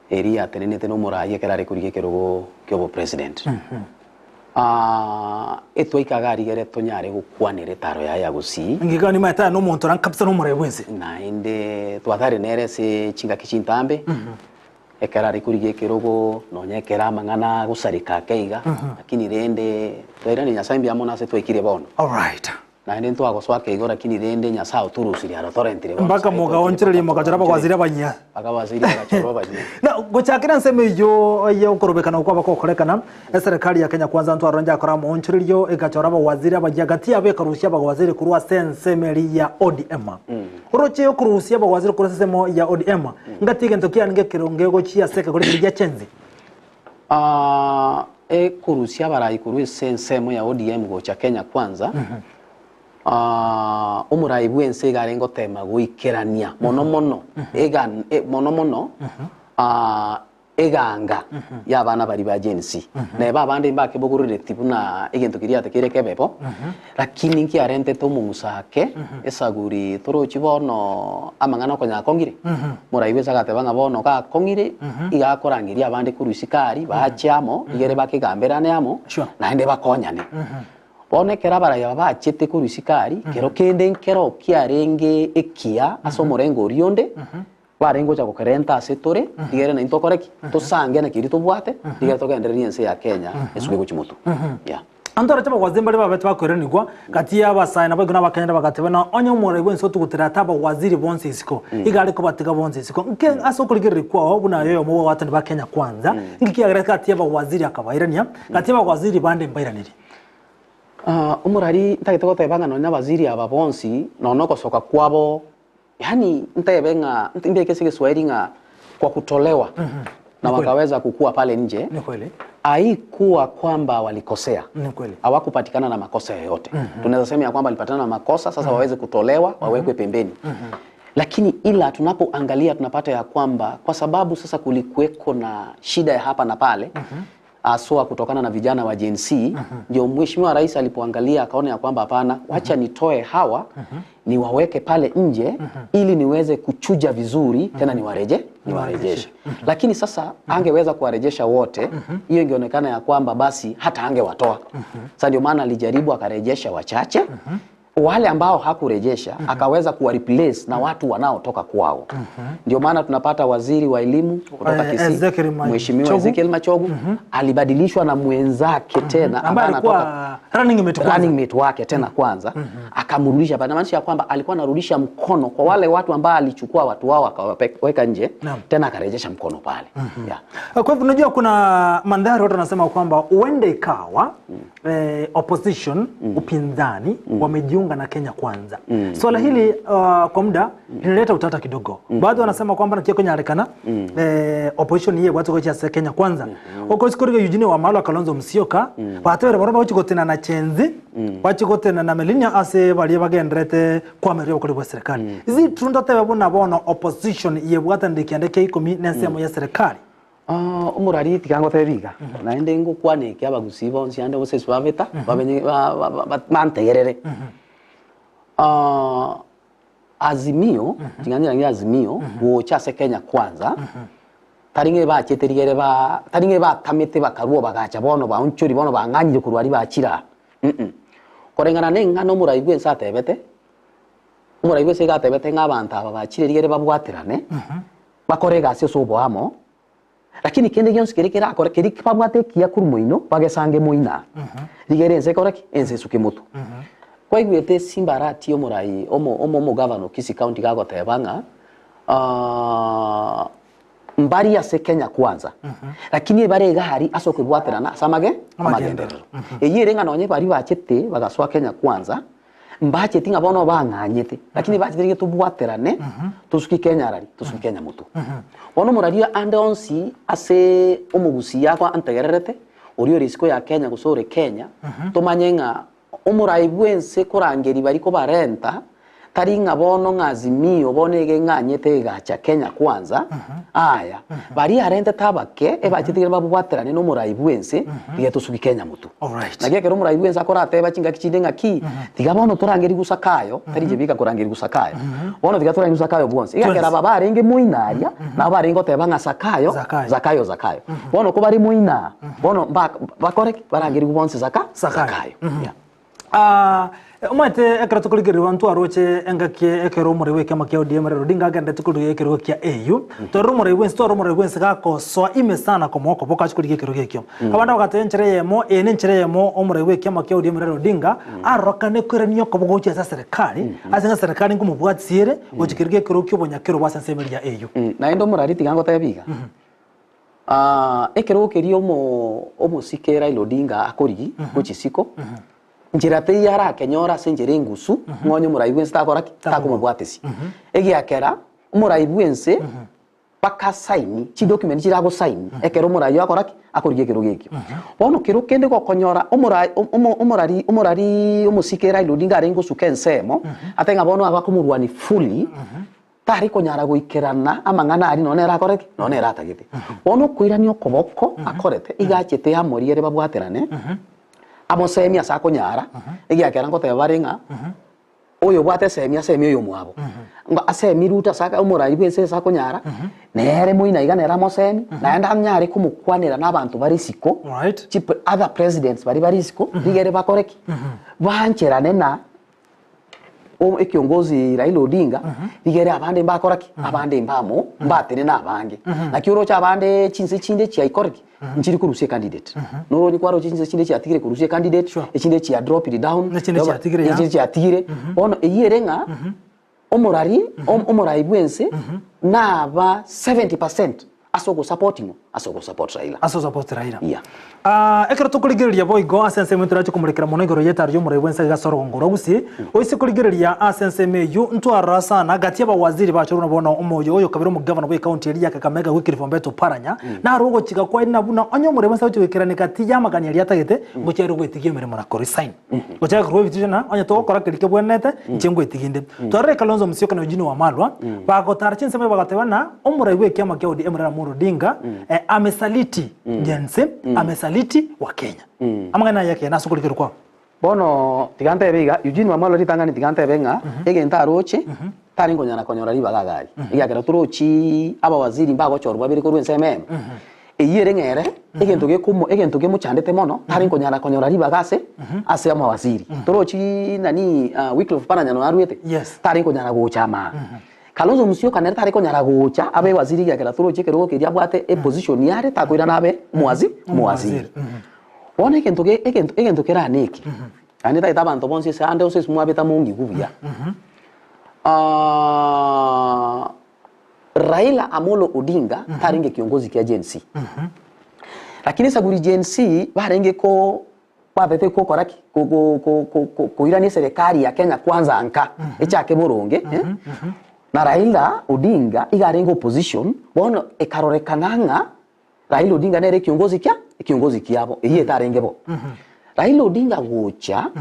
Eria yatenenete nomoraai ekero are korigia ekerogo ki'obopresident. Etwaika iga rigere tonyare gokwanera etaro yaye ya gusii. Ngika nimaete aye nomonto ora kabisa nomorai bwense. Naende twatare nere ase chingaki chintambe, ekero are korigia ekerogo, nonya ekero amang'ana agosareka ake iga, lakini rende twairaneria Nyasaye mbuya mono ase twaikire bono. Alright. Naende ntwagosoa akeigo, lakini rende Nyasae otorusirie aro torentire bono Mpaka saii twachire mogaonchoreria mpaka mogachora abagwasiri togaonchoreria. abanyia. Mpaka abasiri bagachorwa abanyia. Na gochakera ensemo eyio y'okorobekana okwo abagokorekana, eserekari ya Kenya Kwanza ntwarora njakora amaonchorerio egachora abawaziri abayia gati yabo ekarusia abawaziri korwa ase ensemo eria ya ODM. Oroche okorusia abawaziri korwa ase ensemo ya ODM, ngati egento kiarenge ekeronge gochia ase ekegori keria gia Gen Z. Ekorusia abarai korwa ase ensemo ya ODM gocha Kenya Kwanza, omorai bw'ense iga arenge gotema goikerania mono mono ega mono mono eganga y'abana baria ba Gen Z. Neba abande mbakebogorereti buna egento keria kere kebe bo, Lakini nkiarentete omong'uso ake esaguri torochi bono amang'ana okonya akong'ire? Morai bw'ense agateba ng'a bono gakong'ire iga akorangeria abande korwa isiko aria bache amo igere bakegamberane amo Sure. naende bakonyane. Bono ekero abarai aba bachete korwa isiko aria kero kende nkero kiarenge ekiya ase omorengo oria onde barenge gocha gokerenta ase tore rigere naintwe tokore ki? Tosange na keria tobwate rigere togendererie ense ya Kenya esuke gochia motwe. Yeah. Antoroche abagwaziri mbaria babete bakoiranigwa gati y'abasae naboigo n'Abakenya bagateba, Na onye omorai bw'ense otugutire ate abagwaziri bonsi isiko, iga are kobatiga bonsi isiko. Nki ase okorigereria kwao buna aye oyomo bw'abaatani ba Kenya Kwanza, nki kiagera gati y'abagwaziri akabairania, gati y'abagwaziri bande mbairanerie? Omorari ntagete goteba ng'a nonya abaziri aba bonsi nonya ogosoka kwabo Yaani ntebe ng'a mbeke ase egeswahili ng'a kwa kutolewa na Ni kweli. wakaweza kukua pale nje Ni kweli. haikuwa kwamba walikosea Ni kweli. hawakupatikana na makosa yoyote tunaweza sema ya kwamba walipatikana na makosa sasa waweze kutolewa wawekwe pembeni lakini ila tunapoangalia tunapata ya kwamba kwa sababu sasa kulikuweko na shida ya hapa na pale haswa kutokana na vijana wa Gen Z ndio Mheshimiwa Rais alipoangalia akaona ya kwamba hapana, wacha nitoe hawa niwaweke pale nje ili niweze kuchuja vizuri tena niwareje niwarejeshe. Lakini sasa angeweza kuwarejesha wote, hiyo ingeonekana ya kwamba basi hata angewatoa. Sasa ndio maana alijaribu akarejesha wachache wale ambao hakurejesha akaweza kuwa replace na watu wanaotoka kwao. Ndio maana tunapata waziri wa elimu kutoka Kisii Ezekiel Machogu. Mheshimiwa Ezekiel Machogu alibadilishwa na mwenzake tena Ambaye ambaye alikuwa anatoka running mate kwanza. running mate wake tena kwanza akamrudisha pale, maanisha ya kwamba alikuwa anarudisha mkono kwa wale watu ambao alichukua watu wao akawaweka nje Naam. tena akarejesha mkono pale yeah. Kwa hivyo unajua kuna mandhari watu wanasema kwamba huenda ikawa eh, opposition upinzani wamejiunga na Kenya Kwanza. Swala hili kwa muda linaleta utata kidogo. Baadhi wanasema kwamba nakia konyarekana eh, opposition iye bwatu gochia ase Kenya Kwanza. Okosikoriga Eugene Wamalwa Kalonzo Musyoka batebere barabwo bagochi na Gen Z bachi gotena na Millennium ase baria bagenderete kwameria obokori bwa serikali. Isi true ntotebe buna bono opposition yebwatanire kianda kia ikomi na ensemo ya serikali. Omorari tiga ngotebi iga, naende ngokwana eke abagusii bonsi ande gose ase babeta, bamenye ba- ba- ba- ba- bantegerere. Azimio, tiga nyerangerie Azimio, gocha ase Kenya Kwanza, tari ng'a ebachete rigere ba tari ng'a ebatamete bakarwa bagacha bono baonchori bono bang'anyire korwa aria bachire aa, mm. Koreng'ana na eng'ana omorai bwense atebete, omorai bwense iga atebete ng'a abanto aba bachire rigere babwaterane, Bakore egasi ase oboamo, lakini kende gionsi keria kerakore keria babwate ekiya korwa moino, bagesange moino aa. Rigere ense ekore ki? Ense esuke motwe. Kwaigwete Simba Arati omorai omo omo omogavana o Kisii County gagoteba ng'a mbari ase Kenya Kwanza, lakini ebare iga aria ase okobwaterana ase amage amagenderero. Eyio ere ng'a nonye baria bachete bagasoa Kenya Kwanza, Mbacheti ng'a bono bang'anyete, lakini bachete riria tobwaterane, tosuke Kenya arari, tosuke Kenya motwe. Bono omoraria ande onsi ase omogusii akwa antegererete, oria ore isiko ya Kenya gose ore Kenya, tomanye ng'a omorai bwense korangeria baria kobarenta, Tari ng'a bono ng'a Azimio bono iga eng'anyete egacha Kenya Kwanza, aya. Baria arentete abake, ebachete ekero babwaterane na omorai bwense, tiga tosuki Kenya motwe. Alright. Naki ekero omorai bwense akorateba chingaki chinde ng'aki, tiga bono torangerie Zakayo, tari inche bieka nkorangeria Zakayo, bono tiga torangerie Zakayo bwonsi. Iga ekero aba barenge moino aria, nabo barenge goteba ng'a Zakayo, Zakayo. Zakayo, Zakayo. Bono ko bare moino aa, bono mba bakore ki? Barangerigwe bonsi Zaka, Zakayo. Zakayo. Yeah. Ah, omanyete ekero tokorigereria ntwaroche engaki ekero omorei bw'ekiama kia ODM Raila Odinga agenderete korigia ekerogo kia AU, twarora omorei bwensi twarora omorei bwensi gakosoa ime sana komoa okoboko ache korigia ekerogo ekio. Abande bagateba enchera eyemo, eye nenchera eyemo omorei bw'ekiama kia ODM Raila Odinga arorokane koirania okoboko gochia ase eserekari, ase ng'a eserekari nkomobwatisia ere gochia kerigia ekerogo kia obonyakero ase ensemo eria ya AU. Naende omorari tiga ngotebie iga, Ekerogo keria omo omosike Raila Odinga akorigi gochia isiko, nchera teiyo arakenyore ase enchera engusu, ng'a onye omorai bwense takora ki? Takomobwatesia. Egiakera, omorai bwense mpaka asaini, chidocument chiragosaini ekero omorai oyo akora ki? Akorigia ekerogo ekio. Bono kero kende gokonyora omorai omo omorari omorariii omosike Raila Odinga arenge gosuka ensemo, atebe ng'a bono abakomorwania fully, Tari konyara goikerana amang'ana aria nonya nere akore ki? Nonya nere atagete. Bono okoirania okoboko akorete, iga achete amorie ere babwaterane, amosemie ase akonyara, egiakera ngoteba bare ng'a, oyo obwate esemi asemie oyomwabo. Ng'a asemie Ruto ase aka omorai bwense ase akonyara, nere moino iga nere amosemie, naende anyare komokwanera na abanto bare isiko, Alright. chi other presidents baria bare isiko, rigere bakore ki? Baancherane na Ekiongozi Raila Odinga nigo ere abande mbakora ki? Abande mbamo mbatenene abange. Naki oroche abande chinse chinde chiaikore ki? Nchiri korusia ecandidate. Noro kwaroche chinse chinde chiatigire korusia ecandidate, Sure. echinde chia dropped down, Nechinde chiatigire, yeah. echinde chiatigire. Bono eyio ere ng'a omorari omorai bwense naba 70% Ase ogosupport ng'o? Ase ogosupport Raila. Ase ogosupport Raila. Yeah. Ah, ekero tokorigereria boigo ase ensemo torache komorekera mono igoro y'etaro y'omorai bw'ense iga ase orogongo rwa Gusii, oise korigereria ase ensemo eyio ntwarora sana gati y'abawaziri bachorwa na bono omoyo oyo kabere omogavana bw'ecounty eria ya Kakamega Wycliffe Ombeta Oparanya, naro ogochika kwaye na buna onye omorai bw'ense agochia goikerania gati y'amagani aria atagete, ngochia are goetigia emeremo na koresign. Gochaka korwa ebiticha na onye togokora keria kebwenerete, inche ngoetigia inde. Twarora Kalonzo Musyoka na Eugene Wamalwa, bagotara chinsemo bagateba na omorai bw'ekiama kia ODM Raila Amolo Odinga eh, amesaliti Gen Z, amesaliti wa Kenya. Amang'ana aya ekeene ase okorigereria kwao. Bono tiga ntebe iga, Eugene Wamalwa ritang'ani tiga ntebe ng'a egento aroche tari nkonyara konyora ribaga iga aria. Ekiagera torochiii abawaziri mbagochorwa babere korwa ensemo eyemo, eyio ere ng'a ere egento gekomo egento kemochandete mono tari nkonyara konyora ribaga ase ase amawaziri. Torochiii nani Wycliffe Oparanya noyo arwete, Yes. tari nkonyara gocha amaa. Kalonzo Musyoka nere tari konyara gocha abe ewaziri ekiagera toroche ekerogo keria abwate eposition are takoirana abe omowazi omowaziri. Bono egento ge egento egento kerane eke, naende ntagete abanto bonsi ase ande onsi ase mwabete mongigwe buya. Raila Amolo Odinga tarenge kiongozi kia Gen Z. Lakini esaguri Gen Z barenge ko Batete gokora ki? Ko- ko- ko- ko- ko- koirania eserekari ya Kenya kwanza nka echake boronge eh? Na Raila Odinga iga arenge opposition bono ekarorekana ng'a Raila Odinga nere ekiongozi kia ekiongozi kiabo eyio etarenge bo. Raila Odinga gocha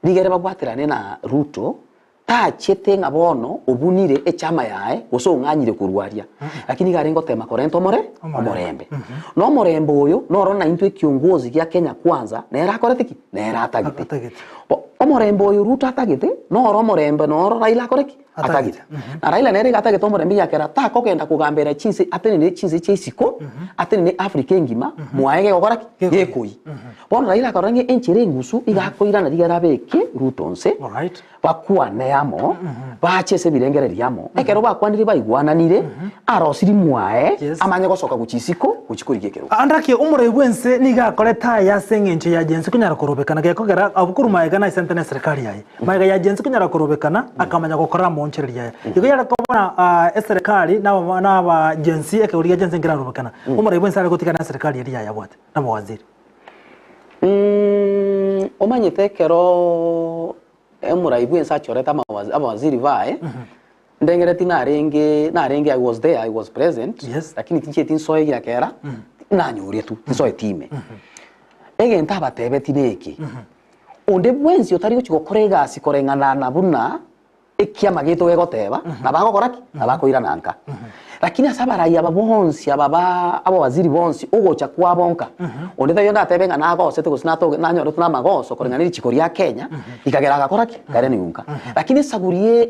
rigere babwaterane na Ruto Tachete ng'a bono obunire echama yaye, gose ong'anyire korwa aria, lakini iga arenge gotema korenta omore omorembe. Na omorembe oyo noro naintwe ekiongozi gia Kenya Kwanza nere akorete ki? Nere atagete. Atagete. Bo omorembe oyo Ruto atagete, noro omorembe noro Raila akore ki? Atagete. Atagete. Na Raila nere iga atagete omorembe ekiagera takogenda kogambera chinse atenene chinse chia isiko, atenene Africa engima, mwaye gegokora ki? Gekoi. Gekoi. Bono Raila akarora ng'a enchera engusu iga akoirana riga erabeke Ruto nse, Alright. bakwane amo, bache ase ebirengererio amo. Ekero bakwanire baigwananire, arosirie mwaye, Yes. amanye gosoka gochia isiko, gochia korigia ekerogo. Ande ake omorai bw'ense nigo akorete aya ase eng'encho ya Gen Z konyara korobekana, gekogera abwo korwa magega naisente na eserekari yaye. Magega ya Gen Z konyara korobekana, akamanya gokora amaonchoreria aya. Igo yare kobona ah, eserekari na aba na aba Gen Z, ekegori gia Gen Z nkerarobekana. Omorai bw'ense are gotigana eserekari eria yaye abwate, nabawaziri. Omanyete ekero omorai bwense achorete amawazi abawaziri baye, ndengereti narenge narenge I was there, I was present, Yes. lakini tinchieti nsoe egiakera, nanyoretwe, tinsoeti ime. Egento abatebeti neke, onde bwensi otari gochi gokora egasi koreng'ana na buna. Ekiama giaito gegoteba, na bagokora ki? Na bakoirana nka. Lakini ase abarai aba bonsi aba ba abawaziri bonsi ogocha kwabo nka, onde taiyo ndatebe ng'a nagosete gose natoge nanyoretwe namagoso koreng'ana ne richiko ria Kenya, rikagera agakora ki? Akairanerwa nka. Lakini esaguri ye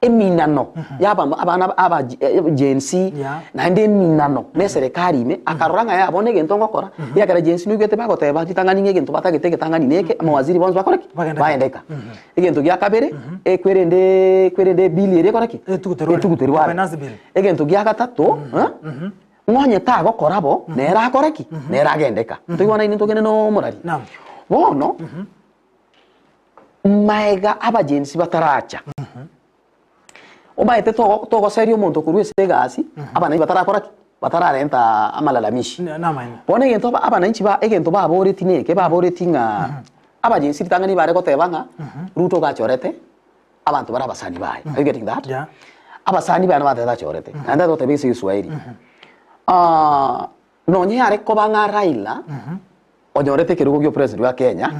eminano ya abamo abana aba Gen Z, Yeah. naende eminano na eserekari ime, akarora ng'a yaya bono egento ngokora, ekiagera Gen Z noigwete bagoteba ritang'ani ng'a egento batagete egetang'ani neke, amawaziri bonsi bakore ki? Bagende. Baende ka. Egento gia kabere, ekwerende ekwerende ebill eria ekore ki? Etuguterwe. Etuguterwe are. Finance bill. Egento gia gatato, eh, ng'onye tagokora bo, nere akore ki? Nere agendeka. Toigwanaine ntogende na omorari. Naam. Bono, maega abagensi bataracha, omanyete togo togoseria omonto korwa ase egasi, abananchi batarakora ki? Batararenta amalalamishi. Namaene. Bono egento aba abananchi ba egento baboreti neke, baboreti ng'a abagensi ritang'ani bare goteba ng'a Ruto iga achorete abanto bare abasani baye. Are you getting that? Yeah. Abasani baye nabo batebete achorete. Naende togoteba ase egeswaeri. Nonye yare koba ng'a Raila onyorete ekerogo gia opresident bwa Kenya,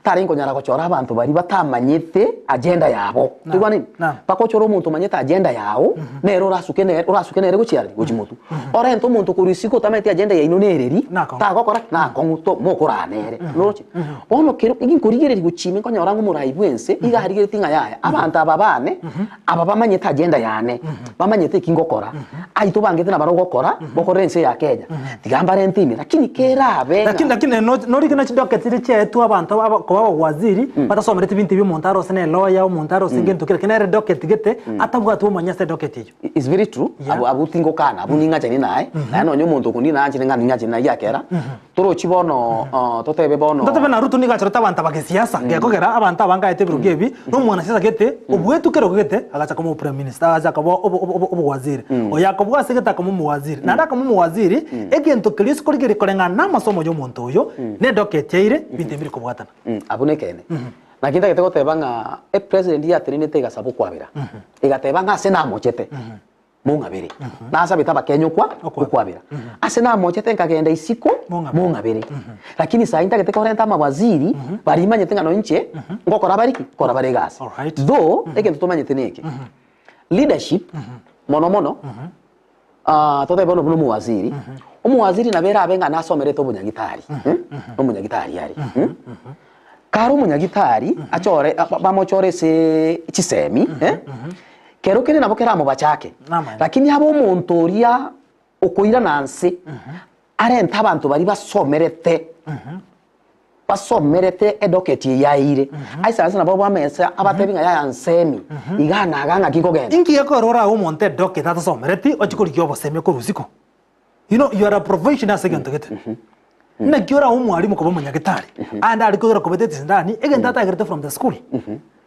tarenge konyara gochora abanto baria batamanyete agenda yabo. Toigwanani? Naam. Mpaka ochore omonto omanyete agenda yao, nere orasuke nere orasuke nere gochia are? Gochia motwe. Orente omonto korwa isiko otamanyeti agenda yaino nereri, Nakong'u. tagokora ki? Nakong'u to mokoraa nere. Noroche? Bono kero eginkorigereria gochia ime nkonyora ng'a omorai bwense, iga arigeretie ng'a yaya, abanto aba bane, Aba bamanyete agenda yane, bamanyete eki ngokora, ayio tobangete nabarabwo gokora, bokorere ense ya Kenya, tiga mbarente ime, lakini kerabe ng'a. Lakini lakini no norige na chidocket chiria chiaetwe abanto aba koba abawaziri, batasomereti binto ebio omonto arose na elawyer, omonto arose gento kera, lakini nere docket gete, atabwati obomanyi ase edocket eyio. It's very true, Yeah. abwo abwo tingokana, abwo ning'achane naye, naye nonye omonto okondina nanchire ng'a ning'achane naye ekiagera, Torochi bono, totebe bono. Ntotebe na Ruto nigo achorete abanto abagesiasa, gekogera abanto abange aete ebirogo ebi, na omwanasiasa gete, obuetwe kerogo gete, agacha koba oprime minister, agacha koba obo- obo- obo- obowaziri. Oyo akobua ase gete akaba omowaziri. Naende akaba omowaziri, egento keria ase korigereria koreng'ana na amasomo ya omonto oyo, na edocket yaire, ebinto ebiri kobwatana. Abwo nekeene. Naki ntagete goteba ng'a epresident yatenenete egasaba okwabera, egateba ng'a ase namochete. Mong'abere. Nasabete abakenya okwa okwabera. Ase namochete nkagenda isiko mong'abere. Lakini saii ntagete korenta amawaziri baria imanyete ng'a noinche ngokora bare ki? Nkokora bare egasi. Alright. Though egento tomanyete neke, leadership mono mono totebe bono buna omowaziri, omowaziri nabo erabe ng'a nasomerete obonyagitari, nomonyagitari are, Kare omonyagitari achore bamochore ase chisemi, kero kende nabo keramobachake, Namaene. lakini abe omonto oria okoirana nse, arente abanto baria basomerete basomerete edocket eye aeire, aisaranse nabo bamesa abatebi ng'a yaya nsemi, iga naga ng'aki nkogenda. Inki gekorora orae omonto edocket atasomereti ochie korigia obosemi korwa isiko? You know, you are a profession ase egento gete. Naki orabe omwalimu koba omonyagitari, aende aria kogera kobeta esindani, egento atagerete from the school.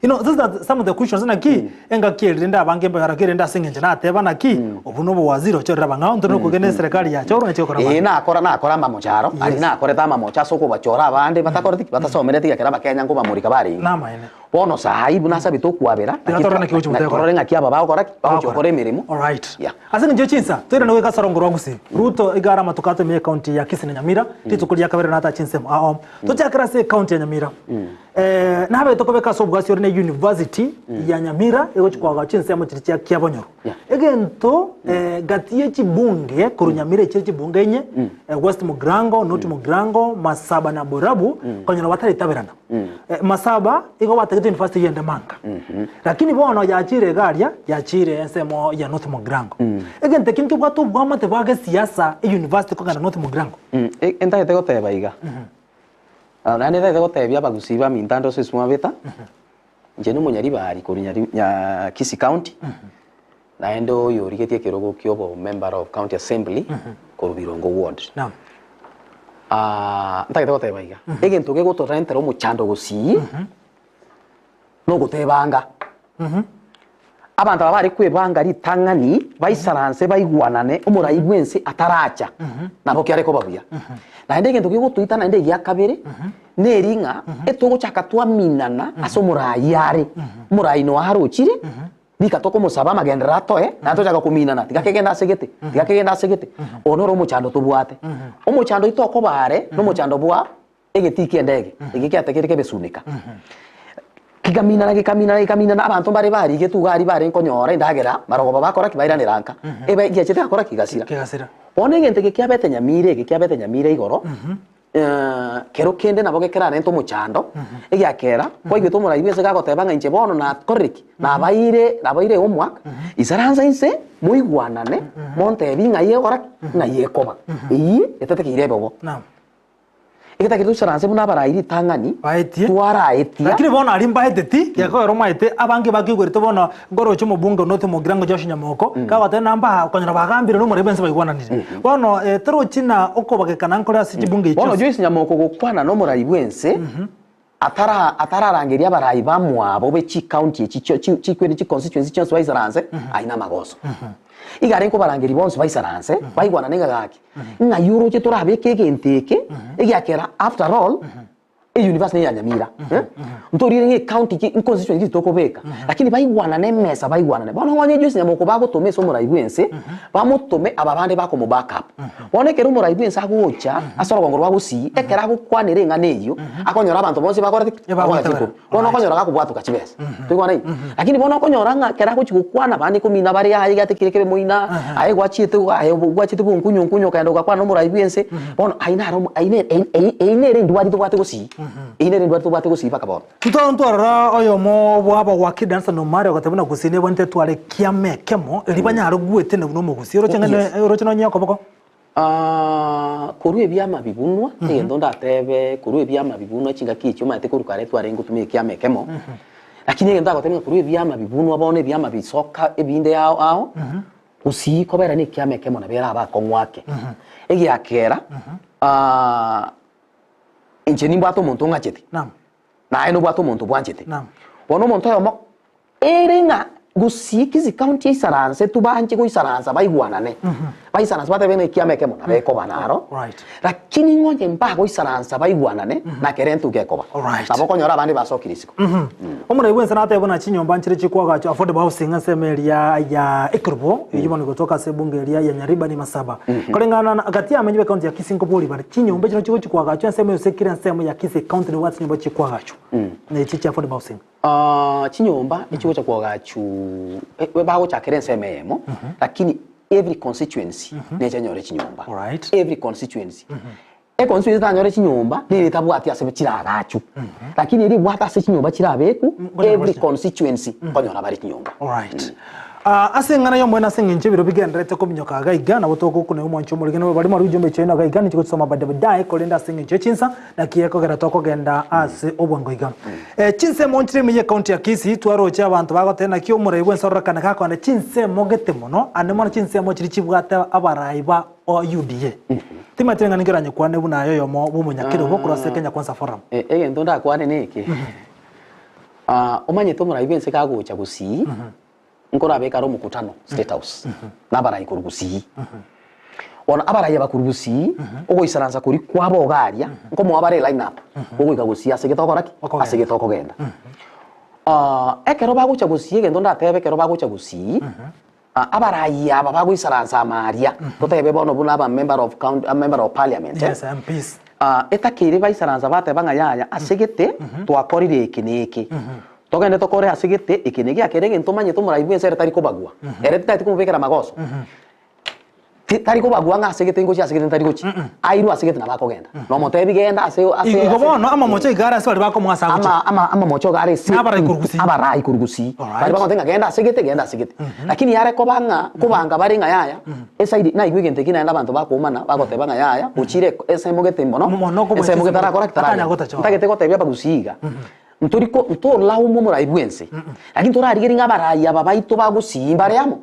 You know, these are some of the questions naki, engaki eri rende abange mbagara ki rende ase eng'encho nateba naki, obwo na obowaziri ochorire abang'ao, ntore nokogenda eserekari yachorwa nachi gokora Ee, amang'ana. nakora nakora amamocharo, aria Yes. nakorete amamocho ase okobachora abande batakoreti ki? Batasomereti ekero abakenya nkobamorika barenge. Namaene. Bono saii buna asabete okwabera, Tiga torore naki gochia goteba. torore ng'aki aba bagokora ki? Bagochia gokora emeremo. Alright. Yeah. Ase eng'encho ye chinsa, toirane goika ase orongo rwa Gusii. Ruto iga are amatuko ato ime ye county ya Kisii na Nyamira, rituko ria kabere natache chinsemo ao. Tochakere ase ecounty ya Nyamira. Eh, nabete kobeka ase obwasi ore ne university ya Nyamira egochi koagawa chinsemo chiria chia Kiabonyoru. Yeah. Egento eh, gati ye chibunge korwa Nyamira echire chibunge inye, eh, West Mugirango, North Mugirango, Masaba na Borabu, konyora bataritaberana. Eh, Masaba igo batagete university eyende manka. Lakini bono yachire iga aria, yachire ensemo ya North Mugirango. Egento ekio nkebwate obwamate bwa gesiasa euniversity kogenda North Mugirango. E- entagete goteba iga Ah, naende ntagete gotebia abagusii baminto ande ase ase mwabeta inche nomonyaribari korwa nyari nya Kisii county naende oyo origetie ekerogo kia obo member of county assembly korwa Birongo ward. Naam. Ah, ntagete goteba iga, egento gegotorentera omochando gosii, nogotebanga. Abanto aba bare kwebanga ritang'ani, baisaranse baigwanane, omorai bw'ense ataracha, nabo kiare koba buya. Naende egento gegotoita naende egia kabere, neri ng'a etogochaka twaminana ase omorai are, omorai noyo arochire, Rika tokomosaba amagenderero atoe, naende tochaka kominana, tiga kegende ase gete, tiga kegende ase gete. Oyo noro omochando tobwate. Omochando oito okoba are, nomochando bwa egetii ki'endege, eke kiatekire kebe sunika. Kikaminana gekaminana gekaminana abanto mbare barigetwe iga aria barenge konyora endagera marogoba bakora ki? Bairanera nka. Ebe giachete gakora ki? Gasira. Kegasira. Bono egento eke kiabete nyamira eke kiabete nyamira igoro, kero kende nabo gekerarente omochando, egiakera, kwaigwete omorai bwense gagoteba ng'a inche bono nakorire ki? Nabaire nabaire homework, isaransa inse moigwanane, montebi ng'ai egokora ki? Ng'ai ekoba. Eyio etatekeire ebe bo. Naam. Egetagete toisaranse buna abarai ritang'ani, Baetie. twaraetia. Lakini bono aria mbaeteti, gekogera omaete, abange bakeigwerete bono nkoroche omobunge onde ote Mogirango Josh Nyamoko, kagoteba namba aa okonyora bagambire na omorembe ense baigwananire. Bono torochi na okobagekana nkore ase chibunge echi Bono chionsi. Joyce Nyamoko gokwana nomorai bwense, atara atararangeria abarai bamwabo be chicounty echi chio chi chikweri chiconstituency chionsi baisaranse, aye namagoso. Iga arenge kobarangeria bonsi baisaranse, baigwanane ng'a gaki, Ng'ai oroche torabeke egento eke, egiakera after all, euniversity neya Nyamira, eh, ntorire ng'a ecounty ki constituency ki tokobeka, lakini baigwanane emesa baigwanane. Bono onye Joyce Nyamoko bagotoma ase omorai bwense, bamotome aba bande bakomo back up. Bono ekero omorai bwense agocha ase orogongo rwa Gusii, ekero agokwanera eng'ana eyio, akonyora abanto bonsi bakorete ki? Bagoaka chikura. Bono okonyora gakobwatoka chibesa. Toigwana inwe? Lakini bono okonyora ng'a ekero agochia gokwana abande komina bare aye giatekire kebe moina, aye gwachiete aye gwachiete bonkunyo nkunyo okagenda ogakwana nomorai bwense, bono ayio naro omo ayio ne eyio nere endwari tobwate gosii, eyio nere endwari tobwate gosii mpaka bono. Ntwaro ntwarora oyomo bwabo gwakire Danson Omari ogateba buna Gusii nebwenerete etware ekiama ekemo erio banyare gwetenena buna omogusii. Oroche ng'a Yes. oroche nonye okoboko? Korwa ebiama bibunwa, egento ndatebe, korwa ebiama bibunwa chingaki echio omanyete korwa kare twarenge gotumia ekiama ekemo, lakini egento ndagotebia ng'a korwa ebiama bibunwa bono ebiama bisoka ebinde ao ao, gusii kobera na ekiama ekemo nabo erabe akong'u ake. Egiakera, inche nimbwate omonto ong'achete, Naam. naye nobwate omonto bwanchete. Naam. Bono omonto oyomo Ere ng'a gusii Kisii County eisaranse tubanche goisaransa baigwanane, baisaranse batebe ng'a ekiama ekemo nabo ekoba naro, Right. lakini ng'a onye mbagoisaransa baigwanane na kera entuko ekoba. Alright. Nabo okonyora abande basokire isiko. Omorai bwense natebe buna chinyomba nchire chikwagachwa affordable housing ase eme eria ya Ekerubo, eyio bono egotoka ase ebunge eria ya Nyaribani Masaba. Koreng'ana na gati y'abamenyi b'ecounty ya Kisii nkobori bare chinyomba echi nachigochi kwagachwa ensemo yonsi kera ensemo ya Kisii County nebwate chinyomba chikwagachwa na echi chia affordable housing. Chinyomba echigocha koagachuu bagochakera ensemo eyemo, lakini every constituency neche enyore chinyomba. Alright. Every constituency. Econstituency etanyore chinyomba nere etabwati ase chiragachu. Lakini eri ebwate ase chinyomba chirabeku, Nkonyora every bare constituency nkonyora bare chinyomba. Alright. Ah, ase eng'ana y'omoene ase eng'encho ebiro bigendererete kominyoka iga iga, nabo togokuna omwancho omorege nabo barimo aria ujumbe chiaino iga iga, ninche gochisoma baadaye baadaye, korende ase eng'encho ye chinsa, naki ekogera tokogenda ase obwango iga. Eh, chinsemo nchire ime y'ecounty ya Kisii, twaroche abanto bagoteba naki omorai bw'ensororokano gakogenda chinsemo gete mono, ande mono chinsemo chiria chibwate abarai ba UDA. Timanyeti ng'a ninki oranyekwane buna aye oyomo bw'omonyakerogo korwa ase Kenya Kwanza Forum. Egento ndakwane neke, omanyete omorai bw'ense kagocha gusii, Nkorabeke are omokutano State House nabarai korwa Gusii. Bono abarai aba korwa Gusii, ogoisaransa koria kwabo iga aria, nkomoa bare line up gogoika Gusii ase gete okora ki? Okogenda. Ase gete okogenda. Ekero bagocha Gusii egento ndatebe ekero bagocha Gusii, abarai aba bagoisaransa ama aria, totebe bono buna aba member of county, member of parliament, Yes, MPs. Etakeire baisaransa bateba ng'a yaya ase gete twakorire eke na eke. Togende tokore ase gete eke na eke kere egento omanyete omorai bw'ense ere tari kobagua. Ere titageti komobekera amagoso. Ti- Tari kobagua ng'a ase gete ngochia ase gete ntari gochia. Airwe ase gete nabo akogenda. Nomotebi genda ase ase Igo ase- bono amamocho iga are ase baria bakomoa ase agochia. ama ama amamocho iga are ase Nabarai korwa Gusii. abarai korwa Gusii. Alright. Baria bagotebi ng'a genda ase gete genda ase gete. Lakini yare koba ng'a kobanga bare ng'a yaya Esaidi naigwe egento eki naende abanto bakoumana, bagoteba ng'a yaya, ochire ensemo gete mono, Mono kobua ensemo gete ensemo arakora ki? atanya Taragenda. gotachora. Ntagete gotebia abagusii iga, ntori ko ntoralaumu omorai bwense, lakini torarigereria ng'a abarai aba baito ba gusii mbare amo.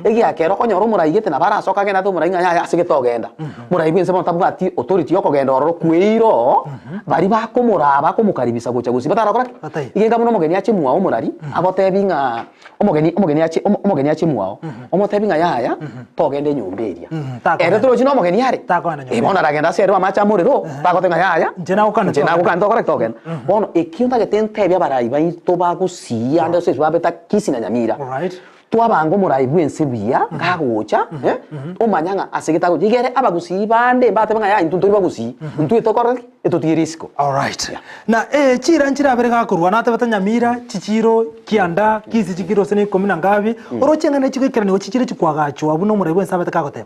Egiakera okonyora omorai gete nabo arasoke agende ate omorai ng'a yaya ase gete ogenda. Omorai bwense bono tabwati authority ya okogenda ororo kweira oo, baria bakomoraa bakomokaribisa gocha gusii batarakora ki? Bataiyo. Iga enga buna omogeni ache mwao omorari, agotebi ng'a Omogeni, omogeni ache, omo- omogeni ache mwao, omotebi ng'a yaya, togenda enyomba eria. Takogenda. Ere torochi nomogeni are? Takogenda nyomba Eh, bono aragenda ase ere amache amorero, tagoteba ng'a yaya, Inche nagokana inche togenda. nagokana tokora ki togenda. Bono ekio ntagete ntebie abarai baito bagusii ande ase ase babeta Kisii na Nyamira. Alright. Twabanga omorai bw'ense buya kagocha, eh, omanya ng'a ase gete agocha. Igere abagusii bande mbatebe ng'a yaya intwe ntori bagusii, intwe tokore ki? Etotigere isiko. Alright. Yeah. Na eh, chira nchirabere gakorwa natebete Nyamira, chichiro, kianda, Kisii chikiro ase na ikomi na ngabi, oroche ng'a nechigoikeranigwa chichire chikwagachwa buna omorai bw'ense abete kagoteba.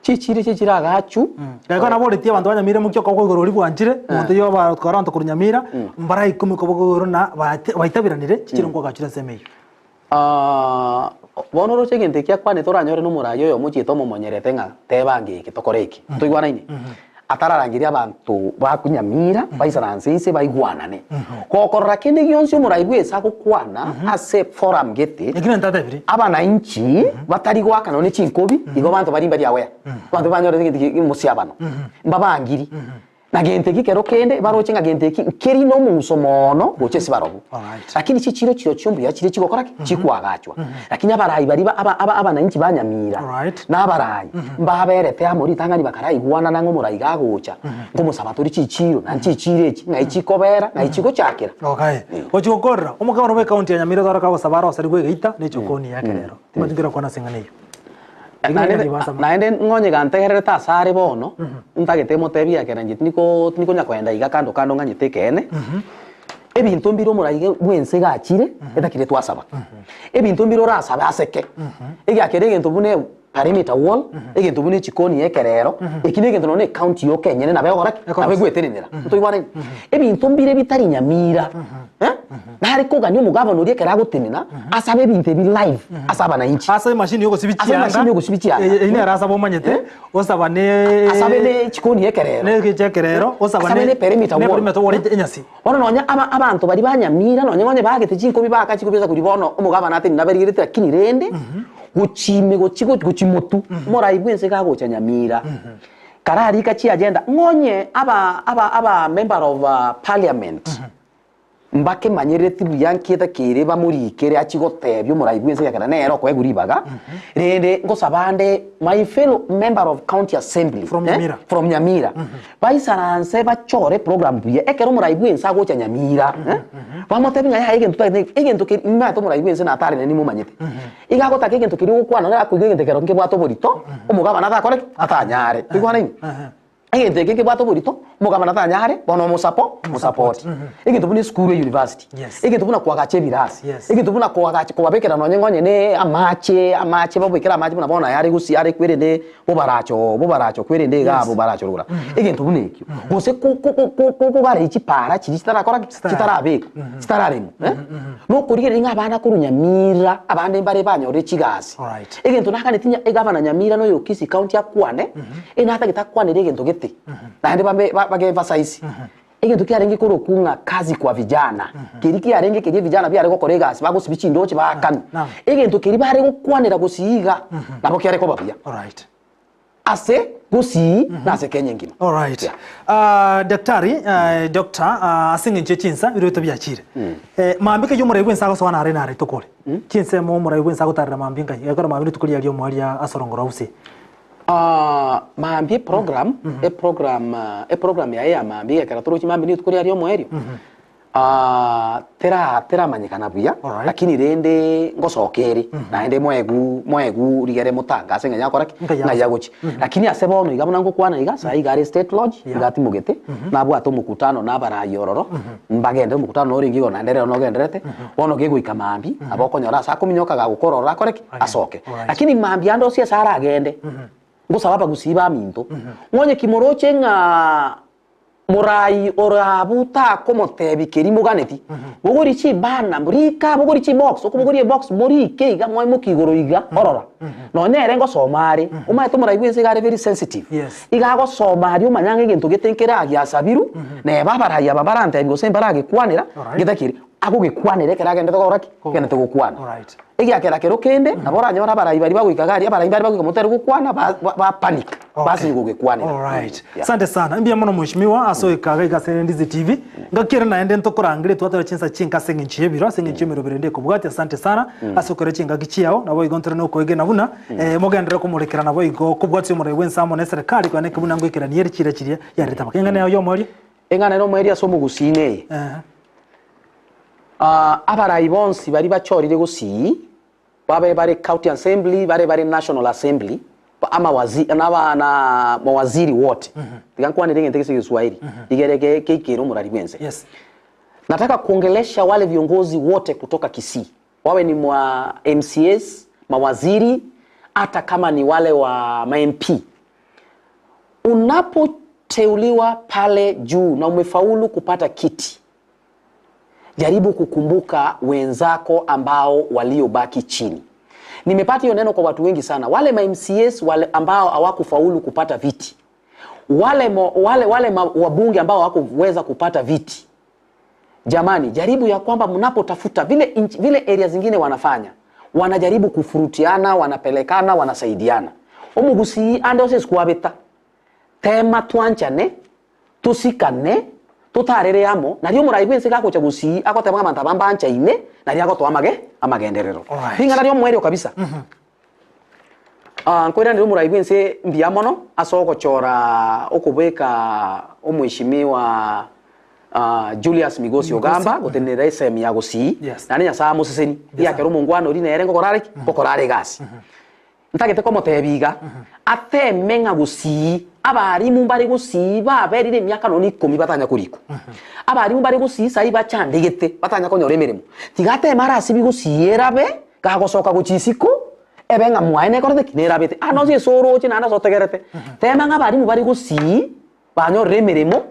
Chichiro echi chiragachu. Geko naboretie abanto ba Nyamira mokia okoboko igoro oria bwanchire, omonto oyio obatware abanto korwa Nyamira, mbara ikomi okoboko igoro na baitaberanire, chichiro nkwagachure ensemo eyio. Bono oroche egento eki akwanete oranyore nomoraia oyomo ochiete omomonyerete ng'a teba ange eke tokore eke. Toigwanaine? Atararangeria abanto ba Nyamira baisaranse inse baigwanane. Gokorora kende gionsi omorai bw'ense agokwana ase forum gete, Eki nento atebirie. abananchi batari goakana nonya chinkobi, igo abanto baria mbari aware. Abanto banyorete egento ki mosiabano, mbabangiri. Na gento eki kero kende baroche ng'a gento eki nkeri nomong'uso moono gocha ase barobwo. Alright. Lakini chichiro chirochio mbuya chire chigokora ki? Chikoagachwa. Lakini abarai baria ba- aba- aba- abananchi ba Nyamira Alright. na abarai mbaberete amo ritang'ani bakaraigwanana ng'a omorai gagocha nkomosaba tore chichiro naende chichiro echi ng'ai chikobera ng'ai chigochakera. Okay. Gochi gokorera, omogabana bwe county ya Nyamira otare kagosaba aroseri bwe egeita ne echokoni ya ekerero. Timanyeti nkere gokwana ase eng'ana eyio. Naende ng'onye gantegererete asare bono, ntagete motebie ekero inche tindiko tindikonya koenda iga kando kando ng'anyete ekeene, ebinto mbire omoraia bwense iga achire, etakire twasaba. Ebinto mbire orasabe aseke, egiakera egento buna perimeter wall, egento buna echikoni ya ekerero, eki na egento nonye na ecounty yoka enyene nabo egokora ki? Nabo egwetenenera, ntoigwanani? Ebinto mbire bitari nyamira. Nare kogania omogabana oria ekero agotenena asabe ebinto ebi live ase abananchi. Ase emashini yogosibia Ase emashini yogosibia chianga. Eye nere asabe omanyete, osaba ne Asabe ne chikoni y'ekerero. Ne egecho ekerero, osaba Asabe ne perimeter ne wall. perimeter wall enyasi. Bono nonya aba abanto baria ba Nyamira nonya onye baagete chinkobi baaka chinkobi ase koria bono omogabana atenene nabarigerete lakini rende gochia ime gochia gochia motwe omorai bwense iga agocha Nyamira. Kararika chiagenda ng'onye aba aba aba member of parliament. Mbakemanyerereti buya nkieta kere bamorikere achie gotebia omorai bw'ense ekiagera nere okoegwa ribaga, rende ngosaba ande my fellow member of county assembly From Nyamira. from Nyamira, baisaranse bachore eprogram buya ekero omorai bw'ense agocha Nyamira bamotebie ng'a yaya egento totagete egento keri nimanyete omorai bw'ense natare nere nimomanyete, iga agotaka egento keria ogokwana nere akoigwa egento ekero nkebwate oborito, omogabana atakore ki? Atanyare, toigwanaini? Egento eke nkebwate oborito, omogabana tanyare, bono omosapo, omosapoti. Egento buna esukuru eyunivasiti, Yes. egento buna koagacha ebirasi, Yes. egento buna koagacha kobabekera nonye ng'onye ne amache, amache babekere amache buna bono aya are gusii are kwerende bobaracho bobaracho kwerende igaa Yes. bobaracho rogoro. Egento buna ekio. Gose ko- ko- ko- ko- ko- kogarei chipara chiria chitarakora ki? Chitara- Chitarabekwa, chitararemwa eh. Nokorigereria ng'a abana korwa Nyamira, abande mbare banyorire chigasi. Alright. Egento naganeti nya egavana Nyamira na oyo Kisii County akwane, Enatagete akwanere egento gete, naende babe bage emphasize. Egento kiarenge korokwa ng'a kazi kwa vijana, keria kiarenge keria evijana biare gokora egasi bagosibia chindoche baakanwa. Naam. Egento keria bare gokwanera gosii iga, nabo kiare koba buya. Alright. Ase gosii na ase Kenya engima. Alright. Yeah. Ah, daktari, eh, doctor, ah, ase eng'encho ye chinsa biroto biachire. Eh, mambia keyio omorai bwense agosoa nare nare tokore. Chinsemo omorai bwense agotarera mambia nkai. Ekero mambia rituko riaria omoerio ase orongo rwa gusii. Mambia eprogram, eprogram, eprogram yaye ya mambia egekera toroche mambia rituko riaria omoerio, tera teramanyekana buya, Alright. lakini rende ngosoka ere, naende moegwu moegwu rigere motangase ng'a yakora ki? Ng'a Ng'a yagochia. Lakini ase bono iga buna ngokwana iga, saii iga are State Lodge, Yeah. iga atimogete, nabwate omokutano na abarai ororo, mbagende omokutano orenge igoro naende rero nogendererete, bono gegoika mambia, nabo okonyora ase akominyoka gagokora ororo akore ki? Asoke. Alright. Lakini mambia ande onsi ase aragende, ngosaba abagusii baminto, ng'onye ki moroche ng'a morai ore abwo takomotebia keria moganeti, bogoria chibana, rika bogoria chibox, okobogoria ebox morike iga mwaimokia igoro iga orora. Nonya ere ngosoma are, omanyete omorai bwense iga are very sensitive. Yes. Iga agosoma aria omanya ng'a egento gete nkeragiasabirwe, neba abarai aba barantebie gose mbaragekwanera, Alright. getakeri, agogekwanera ekero agendete gokora ki? Agendete gokwana. Alright. Egiakera kero kende, nabo oranyore abarai baria bagoika iga aria, abarai mbare bagoika motari gokwana, ba ba ba panic, basinywa kogekwanera. Alright. Yeah. Asante sana. Mbuya mono mheshimiwa ase oika iga iga ase Ndizi TV. Ngaki ere naende ntokorangere twatore chinsa chinke ase eng'encho y'ebiro, ase eng'encho y'emeroberi ende ekobwatia. Asante sana ase okore chingaki chiao, naboigo ntore nokoegena buna eh, mogenderere komorekera naboigo kobwatia omorai bwense amo na eserekari koeneke buna ngoikerania ere chiira chiria yarete abake. Eng'ana yao y'omoerio? Eng'ana ere omoerio ase omogusii neye, Eeh. Abarai bonsi baria bachorire gosii. Babe bare county assembly, bare bare national assembly, amawazi na na mawaziri wote. Tiga nkwanere egento gese Kiswahili igere ke keikere omorari bwense. Yes. Nataka kuongelesha wale viongozi wote kutoka Kisii, wawe ni mwa MCAs, mawaziri, hata kama ni wale wa ma MP. Unapoteuliwa pale juu na umefaulu kupata kiti, jaribu kukumbuka wenzako ambao waliobaki chini. Nimepata hiyo neno kwa watu wengi sana, wale ma MCAs wale ambao hawakufaulu kupata viti, wale, mo, wale, wale ma, wabunge ambao hawakuweza kupata viti. Jamani, jaribu ya kwamba mnapotafuta vile, inchi- vile area zingine wanafanya, wanajaribu kufurutiana, wanapelekana, wanasaidiana. Omugusii ande ose sikuwabeta tema twanchane tusikane tutarere amo nario morai bwense gagocha gusii agoteba ng'a abanto aba mbanchaine nario agotoa amage amagenderero. Alright. Ring'ana ria omoerio kabisa. Ah, nkoiranera omorai bwense mbuya mono ase ogochora okobeka omweshimiwa ah, Julius Migosi Ogamba gotenenera esemi ya gusii Yes. naende Nyasaye amoseseni riakera omongwana oria nere ngokora are ki? Ngokora are egasi. Ntagete komotebia iga, ateme ng'a gusii abarimu mbare gusii baberire emiaka nonya ikomi batanya korikwa. Abarimu mbare gusii saii bachandegete batanya konyora emeremo. Tiga ateme arasibie gusii erabe, gagosoka gochia isiko, ebe ng'a mwaye nekorete ki? Nerabete. Aa nonsi ase oroche naende ase otegerete, tema ng'a abarimu bare gusii banyorire emeremo,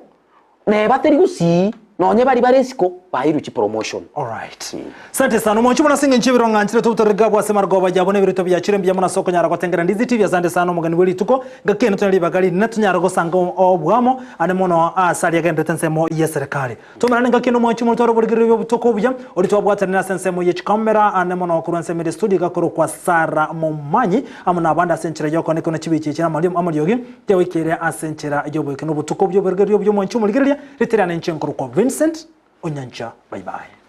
Neba teri gusii, nonye baria bare isiko baeirwe chipromotion. Alright. Sante sana omwanchi buna ase eng'encho y'ebirwa ng'anchire tobutorere gabwo ase marogoba yabo na ebirito biachire mbuya mono ase okonyara gotengera Ndizi TV asante sana omogeni bwe rituko ngaki ene tonyare ribaga rinene tonyare gosanga obwamo ande mono ase aria agenderete ensemo y'eserekari tomerane ngaki ene omwanchi mono tware oborigereria bwa obotuko obuya oria twabwatanire ase ensemo ye chikamera ande mono korwa ensemo ere studio igakorokwa Sarah Momanyi amo na abande ase enchera y'okoonekana chibicha echi na amariogi Tiagoikeire ase enchera y'oboike na obotuko bw'oborigereria obuya omwanche omorigereria, ritirane inche nkorokwa Vincent Onyancha. Bye bye.